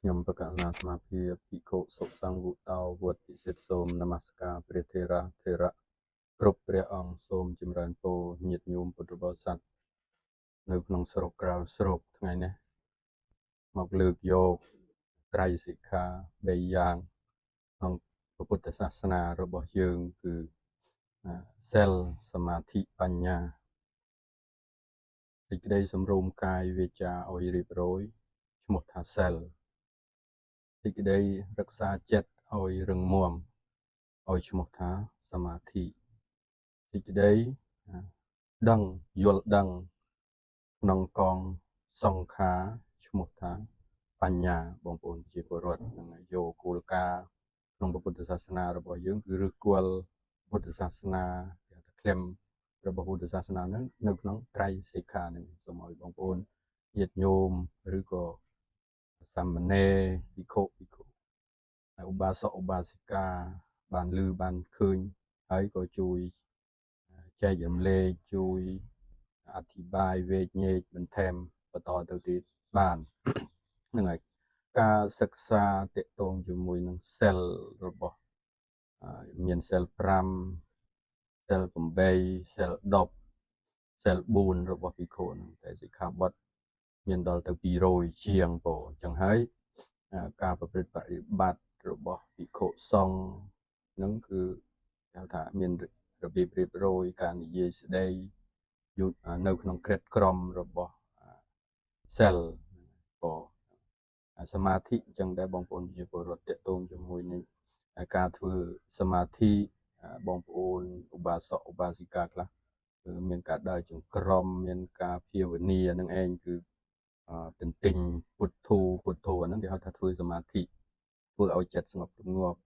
ខ្ញុំបកណាអាត្មាភាពភិក្ខុសុសង្ឃវុតោវត្តពិសិដ្ឋសូមនមស្ការព្រះថេរៈថេរៈគ្រប់ព្រះអង្គសូមចម្រើនពរញាតិញោមពុទ្ធបរិស័ទនៅក្នុងស្រុកក្រៅស្រុកថ្ងៃនេះមកលើកយកត្រៃសិក្ខា3យ៉ាងក្នុងពុទ្ធសាសនារបស់យើងគឺសិលសមាធិបញ្ញាសេចក្តីសម្រុំកាយវាចាឲ្យរៀបរយឈ្មោះថាសិលសេចក្តីរក្សាចិត្តឲ្យរឹងមាំឲ្យឈ្មោះថាសមាធិសេចក្តីដឹងយល់ដឹងក្នុងកងសង្ខារឈ្មោះថាបញ្ញាបងប្អូនជាពលរដ្ឋនឹងយកគោលការណ៍ក្នុងពុទ្ធសាសនារបស់យើងគឺឫសគល់ពុទ្ធសាសនាគេថាក្លឹមរបស់ពុទ្ធសាសនាហ្នឹងនៅក្នុងត្រៃសិក្ខាហ្នឹងសូមឲ្យបងប្អូនញាតិញោមឬក៏សាមណេរភិក្ខុភិក្ខុឧបាសកឧបាសិកាបានឮបានឃើញហើយក៏ជួយចែករំលែកជួយអធិប្បាយវែកញែកបន្ថែមបន្តទៅទៀតបានហ្នឹងហើយការសិក្សាតកតងជាមួយនឹងសិលរបស់មានសិល5សិល8សិល10សិល4របស់ភិក្ខុហ្នឹងតែសិក្ខាបទមានដល់ទៅ200ជាងពោអញ្ចឹងហើយការប្រព្រឹត្តបរិបត្តិរបស់ភិក្ខុសង្ឃហ្នឹងគឺគេហៅថាមានរបៀបរៀបរយការនិយាយស្ដីនៅក្នុងក្រិតក្រមរបស់សិលពោសមាធិអញ្ចឹងដែរបងប្អូនជាពលរដ្ឋតកតងជាមួយនឹងការធ្វើសមាធិបងប្អូនឧបាសកឧបាសិកាខ្លះគឺមានការដើរចង្ក្រមមានការភាវនានឹងឯងគឺទន្ទិញពុទ្ធោពុទ្ធោអាហ្នឹងគេហៅថាធ្វើសមាធិធ្វើឲ្យចិត្តស្ងប់រងាប់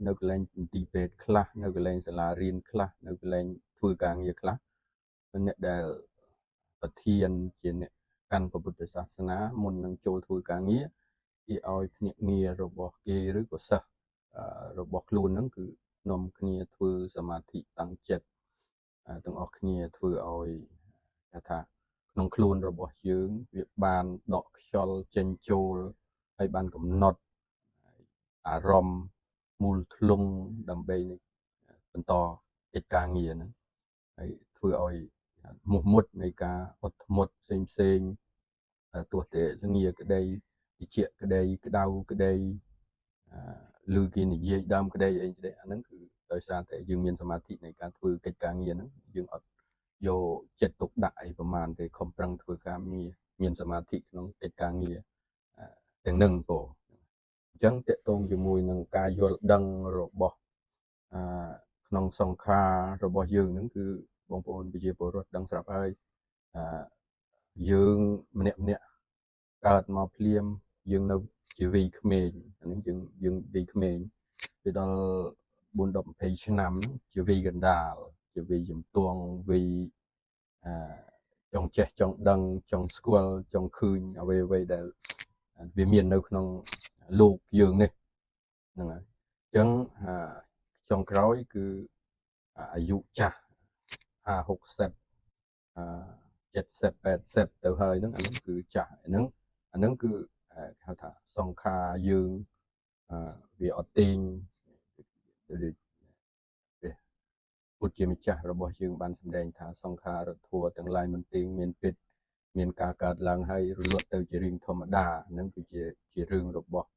នៅកន្លែងមន្ទីរពេទ្យខ្លះនៅកន្លែងសាលារៀនខ្លះនៅកន្លែងធ្វើការងារខ្លះអ្នកដែលប្រធានជាអ្នកកាន់ពុទ្ធសាសនាមុននឹងចូលធ្វើការងារគេឲ្យភ្នាក់ងាររបស់គេឬក៏សិស្សរបស់ខ្លួនហ្នឹងគឺនាំគ្នាធ្វើសមាធិតាំងចិត្តទាំងអស់គ្នាធ្វើឲ្យគេថាក្នុងខ្លួនរបស់យើងវាបានដកខ្យល់ចេញចូលហើយបានកំណត់អារម្មណ៍មូលធ្លុងដើម្បីបន្តកិច្ចការងារហ្នឹងហើយធ្វើឲ្យមោះមុតនៃការអត់ធ្មត់ផ្សេងផ្សេងទោះតែងាក្តីតិចក្តីក្តៅក្តីឬគេនិយាយដើមក្តីអីក្តីអាហ្នឹងគឺដោយសារតែយើងមានសមាធិនៃការធ្វើកិច្ចការងារហ្នឹងយើងអត់យកចិត្តទុកដាក់អីប្រមាណទេខំប្រឹងធ្វើការងារមានសមាធិក្នុងកិច្ចការងារទាំងនឹងពោអញ្ចឹងតកតងជាមួយនឹងការយល់ដឹងរបស់អឺក្នុងសង្ខាររបស់យើងហ្នឹងគឺបងប្អូនប្រជាពលរដ្ឋដឹងស្រាប់ហើយអឺយើងម្នាក់ម្នាក់កើតមកភ្លាមយើងនៅជាវ័យក្មេងអានេះយើងវ័យក្មេងទៅដល់4 10 20ឆ្នាំជាវ័យកណ្ដាលជាវ័យជំទង់វ័យអឺចង់ចេះចង់ដឹងចង់ស្គាល់ចង់ឃើញអ្វីអ្វីដែលវាមាននៅក្នុងលោកយើងនេះហ្នឹងហើយអញ្ចឹងចុងក្រោយគឺអាយុចាស់50 60អឺ70 80ទៅហើយហ្នឹងអាហ្នឹងគឺចាស់ហ្នឹងអាហ្នឹងគឺគេហៅថាសង្ខារយើងវាអត់ទាញដូចព្រះពុទ្ធជាម្ចាស់របស់យើងបានសម្ដែងថាសង្ខារធัวទាំងឡាយមិនទៀងមានពិតមានការកើតឡើងហើយរលត់ទៅជារឿងធម្មតាហ្នឹងគឺជាជារឿងរបស់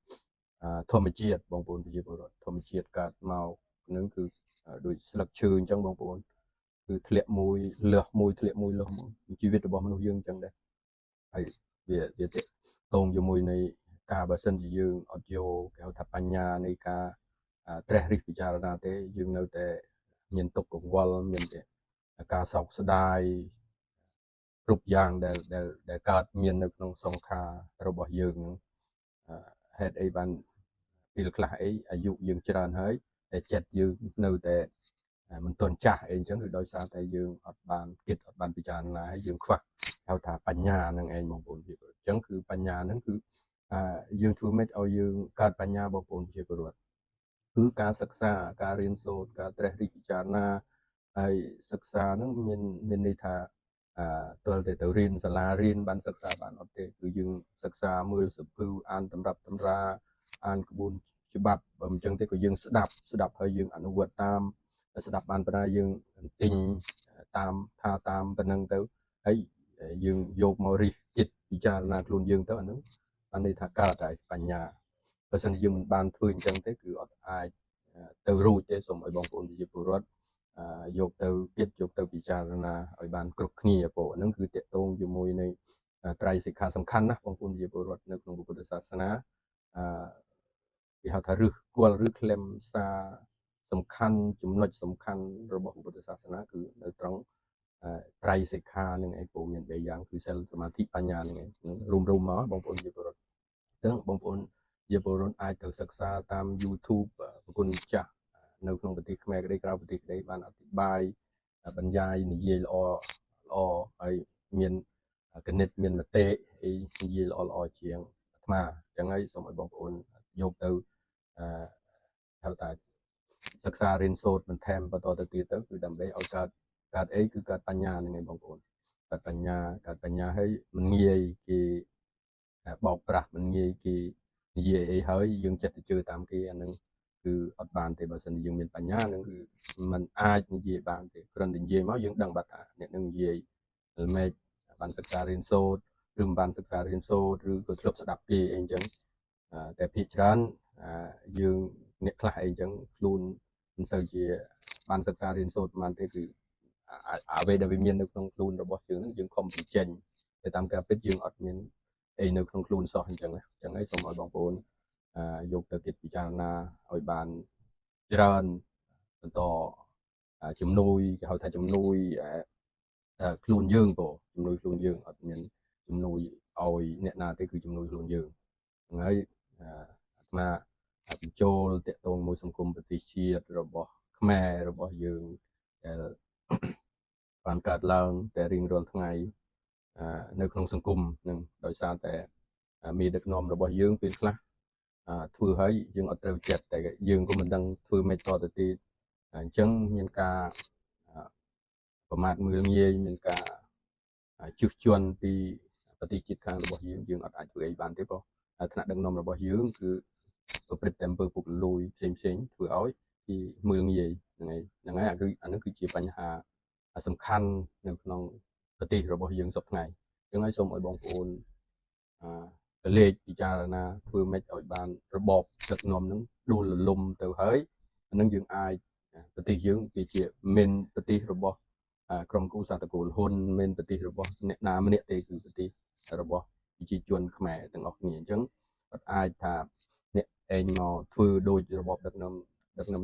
ធម្មជាតិបងប្អូនប្រជាពលរដ្ឋធម្មជាតិកើតមកហ្នឹងគឺដូចស្លឹកឈើអញ្ចឹងបងប្អូនគឺធ្លាក់មួយលើសមួយធ្លាក់មួយលើសមួយជីវិតរបស់មនុស្សយើងអញ្ចឹងដែរហើយវាវាតតងជាមួយនៃការបើសិនជាយើងអត់យកគេហៅថាបញ្ញានៃការត្រេះរិះពិចារណាទេយើងនៅតែមានទុក្ខកង្វល់មានតែការសោកស្ដាយគ្រប់យ៉ាងដែលដែលដែលកើតមាននៅក្នុងសង្ខាររបស់យើងហ្នឹងហេតុអីបានពេលខ្លះអីអាយុយើងច្រើនហើយតែចិត្តយើងនៅតែមិនទាន់ចាស់អីអញ្ចឹងគឺដោយសារតែយើងអត់បានគិតអត់បានពិចារណាហើយយើងខ្វះហៅថាបញ្ញានឹងឯងបងប្អូនជាអញ្ចឹងគឺបញ្ញាហ្នឹងគឺយើងធ្វើម៉េចឲ្យយើងកើតបញ្ញាបងប្អូនជាពលរដ្ឋគឺការសិក្សាការរៀនសូត្រការត្រេះរិះពិចារណាហើយសិក្សាហ្នឹងមានមានន័យថា អឺទល់តែទៅរៀនសាលារៀនបានសិក្សាបានអត់ទេគឺយើងសិក្សាមើលសភៅអានតម្រាប់តម្រាអានក្បួនច្បាប់បើមិនចឹងទេក៏យើងស្ដាប់ស្ដាប់ហើយយើងអនុវត្តតាមស្ដាប់បានប៉ុណ្ណាយើងទិញតាមថាតាមប៉ុណ្ណឹងទៅហើយយើងយកមករិះគិតពិចារណាខ្លួនយើងទៅអាហ្នឹងបានន័យថាកើតហើយបញ្ញាបើសិនជាយើងមិនបានធ្វើអញ្ចឹងទេគឺអត់អាចទៅរួចទេសូមឲ្យបងប្អូនប្រជាពលរដ្ឋយកទៅគិតយកទៅពិចារណាឲ្យបានគ្រប់គ្នាព្រោះហ្នឹងគឺតកតងជាមួយនៃត្រៃសិក្ខាសំខាន់ណាស់បងប្អូនប្រជាពលរដ្ឋនៅក្នុងពុទ្ធសាសនាអឺគេហៅថាឫសគល់ឬខ្លឹមសារសំខាន់ចំណុចសំខាន់របស់ពុទ្ធសាសនាគឺនៅត្រង់ត្រៃសិក្ខានឹងឯងព្រោះមាន3យ៉ាងគឺសិលសមាធិបញ្ញានឹងឯងរួមរួមមកបងប្អូនប្រជាពលរដ្ឋអញ្ចឹងបងប្អូនប្រជាពលរដ្ឋអាចទៅសិក្សាតាម YouTube ប្រគុណចាស់នៅក្នុងប្រទេសខ្មែរក្តីក្រៅប្រទេសក្តីបានអធិប្បាយបញ្ញายនិយាយល្អល្អហើយមានគណិតមានមតិអីនិយាយល្អល្អជាងអាត្មាអញ្ចឹងហើយសូមឲ្យបងប្អូនយកទៅអឺហៅថាសិក្សារៀនសូត្របន្ថែមបន្តទៅទៀតទៅគឺដើម្បីឲ្យកើតកើតអីគឺកើតបញ្ញាហ្នឹងឯងបងប្អូនកើតបញ្ញាកើតបញ្ញាហើយមិនងាយគេបោកប្រាស់មិនងាយគេនិយាយអីហើយយើងចិត្តទៅជឿតាមគេអាហ្នឹងគឺអត់បានទេបើសិនជាយើងមានបញ្ញានឹងគឺมันអាចនិយាយបានទេគ្រាន់តែនិយាយមកយើងដឹងបាត់ថាអ្នកនឹងនិយាយល្មែកបានសិក្សារៀនសូត្រឬមិនបានសិក្សារៀនសូត្រឬក៏ធ្លាប់ស្ដាប់គេអីអញ្ចឹងតែភាគច្រើនយើងអ្នកខ្លះអីអញ្ចឹងខ្លួនមិនសូវជាបានសិក្សារៀនសូត្រប៉ុន្មានទេគឺអ្វីដែលវាមាននៅក្នុងខ្លួនរបស់យើងនឹងយើងខំបញ្ចេញតែតាមការពិតយើងអត់មានអីនៅក្នុងខ្លួនសោះអញ្ចឹងអញ្ចឹងហើយសូមឲ្យបងប្អូនយកទៅគិតពិចារណាឲ្យបានច្រើនបន្តជំនួយគេហៅថាជំនួយខ្លួនយើងព្រោះជំនួយខ្លួនយើងអត់មានជំនួយឲ្យអ្នកណាទេគឺជំនួយខ្លួនយើងហ្នឹងហើយអាត្មាបញ្ចូលតកតងមួយសង្គមប្រទេសជាតិរបស់ខ្មែររបស់យើងដែលបានកើតឡើងតែរៀងរាល់ថ្ងៃនៅក្នុងសង្គមនឹងដោយសារតែមេដឹកនាំរបស់យើងពេលខ្លះធ្វើឲ្យយើងអត់ត្រូវចិត្តតែយើងក៏មិនដឹងធ្វើម៉េចតទៅទៀតអញ្ចឹងមានការប្រមាថមើលងាយមានការជឹះជន់ពីប្រទេសជាតិខាងរបស់យើងយើងអត់អាចធ្វើអីបានទេព្រោះថ្នាក់ដឹកនាំរបស់យើងគឺប្រព្រឹត្តតែអំពើពុករលួយផ្សេងផ្សេងធ្វើឲ្យគេមើលងាយហ្នឹងហើយហ្នឹងហើយគឺអានោះគឺជាបញ្ហាសំខាន់នៅក្នុងប្រទេសរបស់យើងសប្តាហ៍ថ្ងៃអញ្ចឹងហើយសូមឲ្យបងប្អូនអឺលេខពិចារណាធ្វើម៉េចឲ្យបានរបបដឹកនាំនឹងដួលរលំទៅហើយអានឹងយើងអាចប្រទេសយើងវាជាមិនប្រទេសរបស់ក្រុមគូសាតកូលហ៊ុនមិនប្រទេសរបស់អ្នកណាម្នាក់ទេគឺប្រទេសរបស់ប្រជាជនខ្មែរទាំងអស់គ្នាអញ្ចឹងអត់អាចថាអ្នកឯងមកធ្វើដូចរបបដឹកនាំ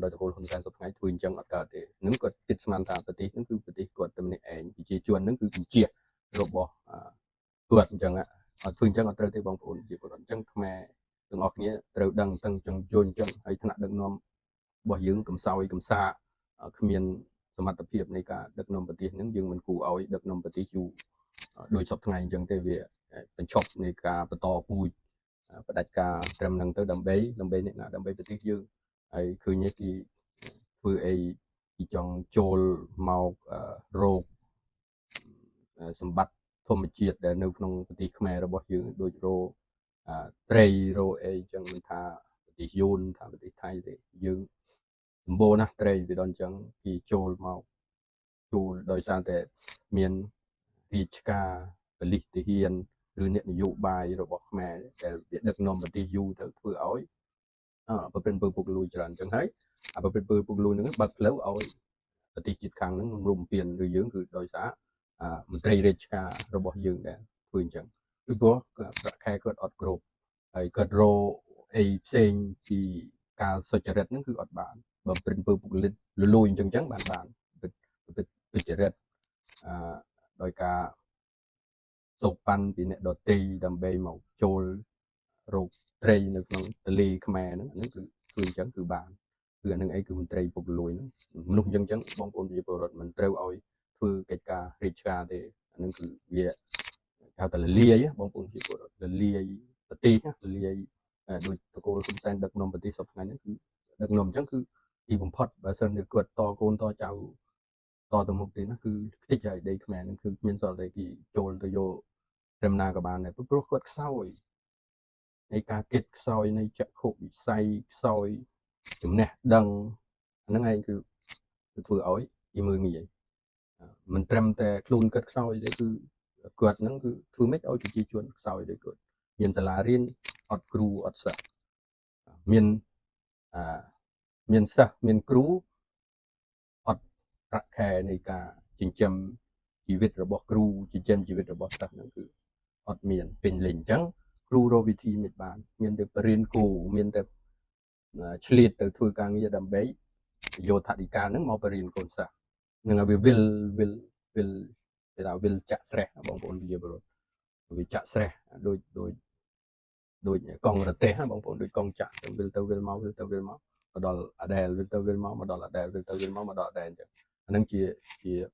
ដោយតកូលហ៊ុនសែនសប្តាហ៍ថ្ងៃធ្វើអញ្ចឹងអត់កើតទេនឹងគាត់គិតស្មានថាប្រទេសនឹងគឺប្រទេសគាត់តែម្នាក់ឯងប្រជាជននឹងគឺជារបស់គាត់អញ្ចឹងអត់ធ្វើអញ្ចឹងអត់ត្រូវទេបងប្អូនជាពលរដ្ឋអញ្ចឹងខ្មែរទាំងអស់គ្នាត្រូវដឹងទាំងចង់យល់អញ្ចឹងហើយថ្នាក់ដឹកនាំរបស់យើងកំសោយកំសាកគ្មានសមត្ថភាពនៃការដឹកនាំប្រទេសហ្នឹងយើងមិនគួរឲ្យដឹកនាំប្រទេសយូរដោយសពថ្ងៃអញ្ចឹងទេវាបញ្ឈប់នៃការបន្តពូជផ្ដាច់ការត្រឹមហ្នឹងទៅដើម្បីដើម្បីអ្នកណាដើម្បីប្រទេសយើងហើយឃើញគេធ្វើអីគេចង់ចូលមករោគសម្បត្តិធម្មជាតិដែលនៅក្នុងប្រទេសខ្មែររបស់យើងដូចរោត្រីរោអីចឹងមិនថាប្រទេសយួនថាប្រទេសថៃទេយើងសម្បូរណាស់ត្រីវាដល់អញ្ចឹងគេចូលមកចូលដោយសារតែមានរាជការបលិសទាហានឬអ្នកនយោបាយរបស់ខ្មែរដែលវាដឹកនាំប្រទេសយូរទៅធ្វើឲ្យប្រព្រឹត្តអំពើពុករលួយច្រើនអញ្ចឹងហើយអាប្រព្រឹត្តអំពើពុករលួយហ្នឹងបើកផ្លូវឲ្យប្រទេសជាតិខាងហ្នឹងរំពៀនឬយើងគឺដោយសារមន្ត្រីរាជការរបស់យើងដែលធ្វើអញ្ចឹងពីព្រោះប្រាក់ខែគាត់អត់គ្រប់ហើយគាត់រកអីផ្សេងពីការសុចរិតហ្នឹងគឺអត់បានបើប្រព្រឹត្តអំពើពុករលួយអញ្ចឹងបានបានប្រព្រឹត្តទុច្ចរិតអឺដោយការសូកប៉ាន់ពីអ្នកដទៃដើម្បីមកចូលរោគត្រីនៅក្នុងទន្លេខ្មែរហ្នឹងអាហ្នឹងគឺធ្វើអញ្ចឹងគឺបានគឺអាហ្នឹងអីគឺមន្ត្រីពុករលួយហ្នឹងមនុស្សអញ្ចឹងបងប្អូនប្រជាពលរដ្ឋមិនត្រូវឲ្យធ្វើកិច្ចការរាជការទេអាហ្នឹងគឺវាហៅថាលលាយបងប្អូនប្រជាពលរដ្ឋលលាយប្រទេសលលាយដូចតកូលហ៊ុនសែនដឹកនាំប្រទេសសប្តាហ៍ថ្ងៃហ្នឹងគឺដឹកនាំអញ្ចឹងគឺទីបំផុតបើសិនជាគាត់តកូនតចៅ តទៅមុខទៀតណាគឺខ្ទេចហើយដីខ្មែរហ្នឹងគឺគ្មានសល់ដីគេចូលទៅយកត្រឹមណាក៏បានដែរព្រោះគាត់ខ្សោយនៃការគិតខ្សោយនៃចក្ខុវិស័យខ្សោយចំណេះដឹងអាហ្នឹងឯងគឺធ្វើឲ្យគេមើលងាយមិនត្រឹមតែខ្លួនគិតខ្សោយទេគឺគាត់ហ្នឹងគឺធ្វើម៉េចឲ្យប្រជាជនខ្សោយដូចគាត់មានសាលារៀនអត់គ្រូអត់សិស្សមានមានសិស្សមានគ្រូអត់ប្រាក់ខែនៃការចិញ្ចឹមជីវិតរបស់គ្រូចិញ្ចឹមជីវិតរបស់សិស្សហ្នឹងគឺអត់មានពេញលេញអញ្ចឹងគ្រូរកវិធីមិនបានមានតែបរិញ្ញាគូមានតែឆ្លៀតទៅធ្វើការងារដើម្បីយកថវិកាហ្នឹងមកបរិញ្ញាកូនសិស្សនឹងឲ្យវាវិលវិលវិលគេថាវិលចាក់ស្រេះបងប្អូនប្រជាពលរដ្ឋវាចាក់ស្រេះដូចដូចដូចកង់រទេះបងប្អូនដូចកង់ចាក់ទៅវិលទៅវិលមកវិលទៅវិលមកមកដល់អាដែលវិលទៅវិលមកមកដល់អាដែលវិលទៅវិលមកមកដល់អាដែលអញ្ចឹងអាហ្នឹងជា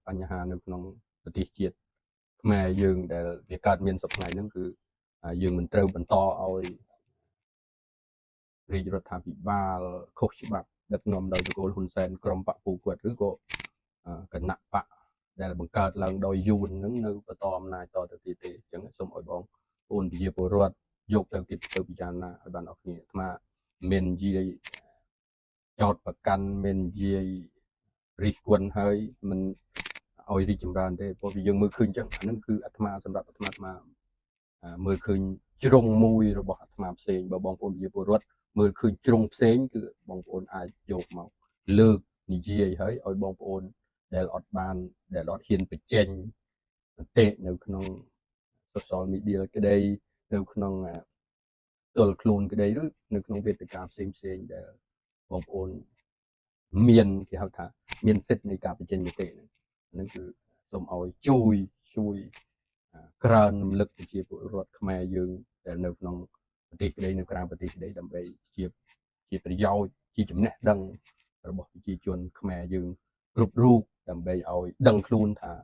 បញ្ហានៅក្នុងប្រទេសជាតិខ្មែរយើងដែលវាកើតមានសប្តាហ៍ហ្នឹងគឺយើងមិនត្រូវបន្តឲ្យរាជរដ្ឋាភិបាលខុសច្បាប់ដឹកនាំដោយត្រកូលហ៊ុនសែនក្រុមបកពូគាត់ឬក៏គណៈបកដែលបង្កើតឡើងដោយយួនហ្នឹងនៅបន្តអំណាចតទៅទៀតទេអញ្ចឹងសូមឲ្យបងប្អូនប្រជាពលរដ្ឋយកទៅគិតទៅពិចារណាឲ្យបានអស់គ្នាអាត្មាមិននិយាយចោតប្រកាន់មិននិយាយរិះគន់ហើយមិនឲ្យរីកចម្រើនទេព្រោះវាយើងមើលឃើញអញ្ចឹងអាហ្នឹងគឺអាត្មាសម្រាប់អាត្មាមើលឃើញជ្រុងមួយរបស់អាត្មាផ្សេងបើបងប្អូនប្រជាពលរដ្ឋមើលឃើញជ្រុងផ្សេងគឺបងប្អូនអាចយកមកលើកនិយាយហើយឲ្យបងប្អូនដែលអត់បានដែលអត់ហ៊ានបញ្ចេញមតិនៅក្នុង social media ក្តីនៅក្នុងទល់ខ្លួនក្តីឬនៅក្នុងវេទិកាផ្សេងផ្សេងដែលបងប្អូនមានគេហៅថាមានសិទ្ធិនៃការបញ្ចេញមតិហ្នឹងគឺសូមឲ្យជួយជួយក្រើនរំលឹកប្រជាពលរដ្ឋខ្មែរយើងដែលនៅក្នុងប្រទេសក្តីនៅក្រៅប្រទេសក្តីដើម្បីជាប្រយោជន៍ជាចំណេះដឹងរបស់ប្រជាជនខ្មែរយើងគ្រប់រូបដើម្បីឲ្យដឹងខ្លួនថា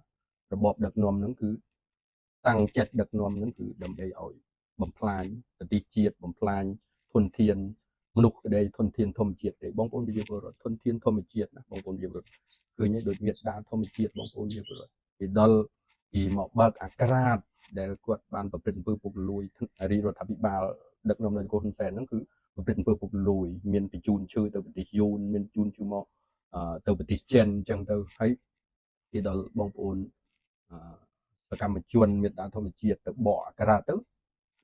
របបដឹកនាំហ្នឹងគឺតាំងចិត្តដឹកនាំហ្នឹងគឺដើម្បីឲ្យបំផ្លាញប្រទេសជាតិបំផ្លាញធនធានមនុស្សក្តីធនធានធម្មជាតិទេបងប្អូនប្រជាពលរដ្ឋធនធានធម្មជាតិណាបងប្អូនប្រជាពលរដ្ឋឃើញហើយដូចមេដាធម្មជាតិបងប្អូនប្រជាពលរដ្ឋគេដល់គេមកបើកអាក្រាតដែលគាត់បានប្រព្រឹត្តអំពើពុករលួយរាជរដ្ឋាភិបាលដឹកនាំដោយហ៊ុនសែនហ្នឹងគឺប្រព្រឹត្តអំពើពុករលួយមានបញ្ជូនឈើទៅប្រទេសយួនមានបញ្ជូនឈើមកទៅប្រទេសចិនអញ្ចឹងទៅហើយគេដល់បងប្អូនសកម្មជនមេដាធម្មជាតិទៅបកអាក្រាតទៅ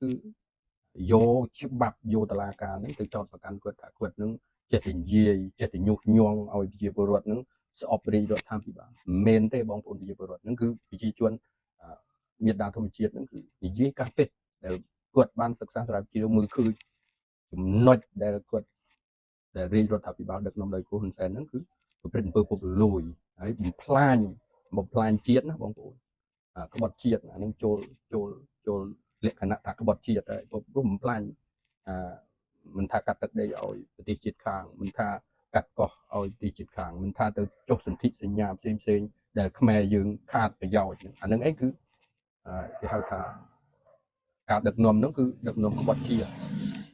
គឺយកច្បាប់យកតឡាការហ្នឹងទៅចោទប្រកាន់គាត់ថាគាត់នឹងចេះតែនិយាយចេះតែញុះញង់ឲ្យប្រជាពលរដ្ឋហ្នឹងស្អប់រាជរដ្ឋាភិបាលមិនមែនទេបងប្អូនប្រជាពលរដ្ឋហ្នឹងគឺប្រជាជនមេដាធម្មជាតិហ្នឹងគឺនិយាយការពិតដែលគាត់បានសិក្សាស្រាវជ្រាវមើលឃើញចំណុចដែលគាត់ដែលរាជរដ្ឋាភិបាលដឹកនាំដោយហ៊ុនសែនហ្នឹងគឺប្រព្រឹត្តអំពើពុករលួយហើយបំផ្លាញជាតិណាបងប្អូនក្បត់ជាតិអានឹងចូលចូលចូលលក្ខណៈថាក្បត់ជាតិហើយព្រោះបំផ្លាញមិនថាកាត់ទឹកដីឲ្យប្រទេសជាតិខាងមិនថាកាត់កោះឲ្យប្រទេសជាតិខាងមិនថាទៅចុះសន្ធិសញ្ញាផ្សេងផ្សេងដែលខ្មែរយើងខាតប្រយោជន៍អានឹងអីគឺគេហៅថាការដឹកនាំហ្នឹងគឺដឹកនាំក្បត់ជាតិ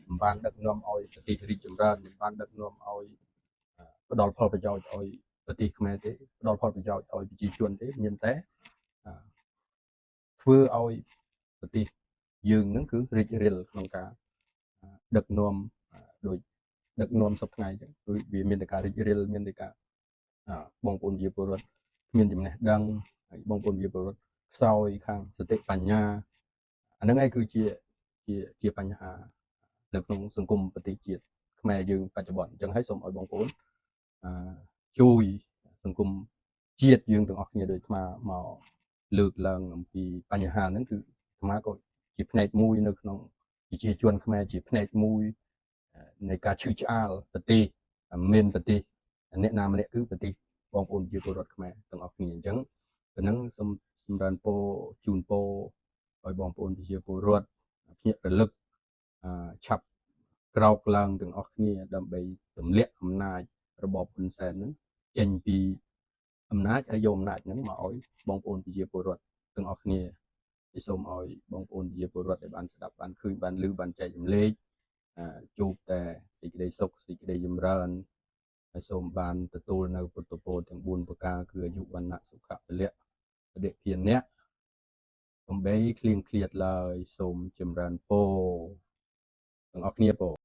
មិនបានដឹកនាំឲ្យប្រទេសរីកចម្រើនមិនបានដឹកនាំឲ្យផ្ដល់ផលប្រយោជន៍ឲ្យប្រទេសខ្មែរទេផ្ដល់ផលប្រយោជន៍ឲ្យប្រជាជនទេមានតែធ្វើឲ្យប្រទេសយើងហ្នឹងគឺរីករាលក្នុងការដឹកនាំដូចដឹកនាំសប្តាហ៍ថ្ងៃអញ្ចឹងគឺវាមានតែការរីករាលមានតែការបងប្អូនជាពលរដ្ឋគ្មានចំណេះដឹងហើយបងប្អូនជាពលរដ្ឋខ្សោយខាងសតិបញ្ញាអាហ្នឹងឯងគឺជាជាបញ្ហានៅក្នុងសង្គមប្រទេសជាតិខ្មែរយើងបច្ចុប្បន្នអញ្ចឹងហើយសូមឲ្យបងប្អូនជួយសង្គមជាតិយើងទាំងអស់គ្នាដោយអាត្មាមកលើកឡើងអំពីបញ្ហាហ្នឹងគឺអាត្មាក៏ជាផ្នែកមួយនៅក្នុងប្រជាជនខ្មែរជាផ្នែកមួយនៃការឈឺឆ្អាលប្រទេសមានប្រទេសអ្នកណាម្នាក់គឺប្រទេសបងប្អូនប្រជាពលរដ្ឋខ្មែរទាំងអស់គ្នាអញ្ចឹងប៉ុណ្ណឹងសូមសម្រើនពរជូនពរឲ្យបងប្អូនប្រជាពលរដ្ឋភ្ញាក់រលឹកឆាប់ក្រោកឡើងទាំងអស់គ្នាដើម្បីទម្លាក់អំណាចរបបហ៊ុនសែនហ្នឹងចេញពីអំណាចហើយយកអំណាចហ្នឹងមកឲ្យបងប្អូនប្រជាពលរដ្ឋទាំងអស់គ្នាសូមឲ្យបងប្អូនប្រជាពលរដ្ឋដែលបានស្ដាប់បានឃើញបានឮបានចែករំលែកជួបតែសេចក្តីសុខសេចក្តីចម្រើន ហើយសូមបានទទួលនៅពុទ្ធពរទាំង4ប្រការគឺអាយុវណ្ណៈសុខៈពលៈបដិភានៈកំបីគ្លៀងឃ្លាតឡើយសូមចម្រើនពរទាំងអស់គ្នាពរ។